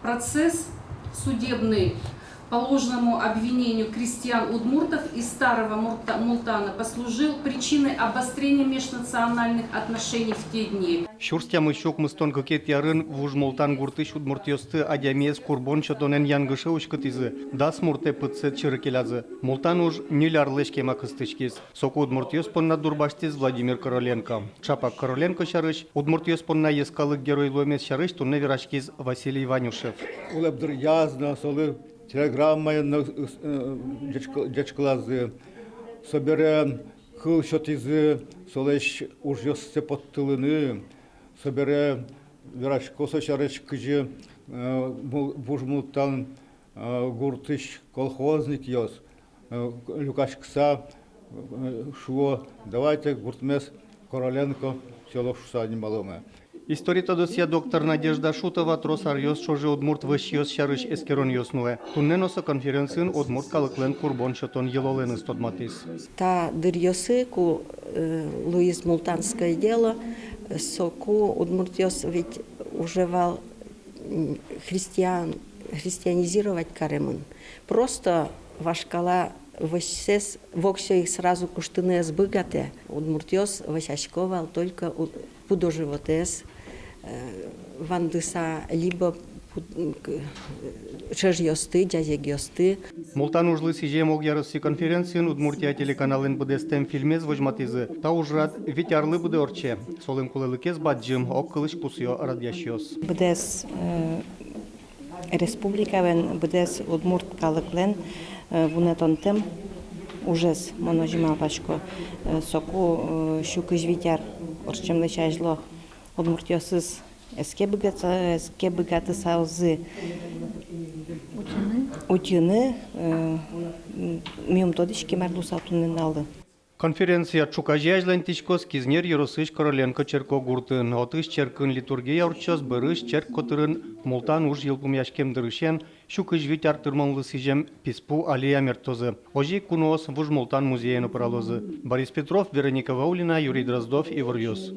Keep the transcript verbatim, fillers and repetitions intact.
Процесс судебный по ложному обвинению крестьян удмуртов из Старого Мурта-, Мултана послужил причиной обострения межнациональных отношений в те дни. Сюрс тямыссю укмыстон кыкетӥ арын Вуж Мултан гуртысь удмуртъёсты адямиез курбон сётонэн янгыше уськытӥзы, дас муртэ пытсэт сьӧры келязы. Мултан уж ньыль арлэсь кема кыстӥськиз. Соку удмуртъёс понна дурбасьтӥз Владимир Короленко. Чапак Короленко сярысь, удмуртъёс понна йӧскалык герой луэмез сярысь туннэ вераськиз Василий Ванюшев. Улэп дыръяз но солы телеграммаен но, э, ӟечкы-, ӟечкылазы. Собере кыл сётӥзы солэсь ужъёссэ поттылыны. Собере верасько со сярысь, кызьы, э, Мул-, Вуж Мултан, э, гуртысь колхозникъёс, э, люкаськыса, э, шуо: «Давайте гуртмес Короленко село шуса нималомы». История тодосъя доктор Надежда Шутова трос аръёс ӵоже удмурт вӧсьёс сярысь эскеронъёс нуэ. Туннэ но со конференциын удмурт калыклэн курбон сётон йылолэныз тодматӥз. Та дыръёсы, ку, э, луиз Мултанское дело, э, соку удмуртъёс ведь уже вал, м, христиан-, христианизировать каремын. Просто вашкала вӧсьсэс воксё ик сразу куштыны ӧз быгатэ. Удмуртъёс вӧсясько вал только у-, пудо-животэз, э, вандыса, либо пуд-, к-, э, ӵӧжъёсты, ӟазегъёсты. Мултан ужлы сӥзем огъяросси конференциын «Удмуртия» телеканалэн быдэстэм фильмез возьматӥзы. Та ужрад вить арлы быдэ ортче. Солэн кулэлыкез бадӟым, огкылысь пусъё радъясьёс. Быдэс, э, республикалэн, быдэс удмурт калыклэн, э, вунэтонтэм ужез, мон озьы малпасько. Э, соку, э, сю кызь вить ар ортчемлэсь азьло удмуртъёсыз эске быгатыса-, эске быгатысалзы утьыны, утьыны, э, м, ми ум тодӥське, мар луысал туннэ нуналлы. Конференция ӵуказе азьланьтӥськоз Кизнер ёросысь Короленко черкогуртын. Отысь черкын литургия ортчоз, бӧрысь черк котырын Мултан уж йылпумъяськем дырысен сю кызь вить ар тырмонлы сӥзем писпу аллея мерттозы. Озьы ик куноос Вуж Мултан музеен пыралозы. Борис Петров, Вероника Ваулина, Юрий Дроздов, «Иворъёс».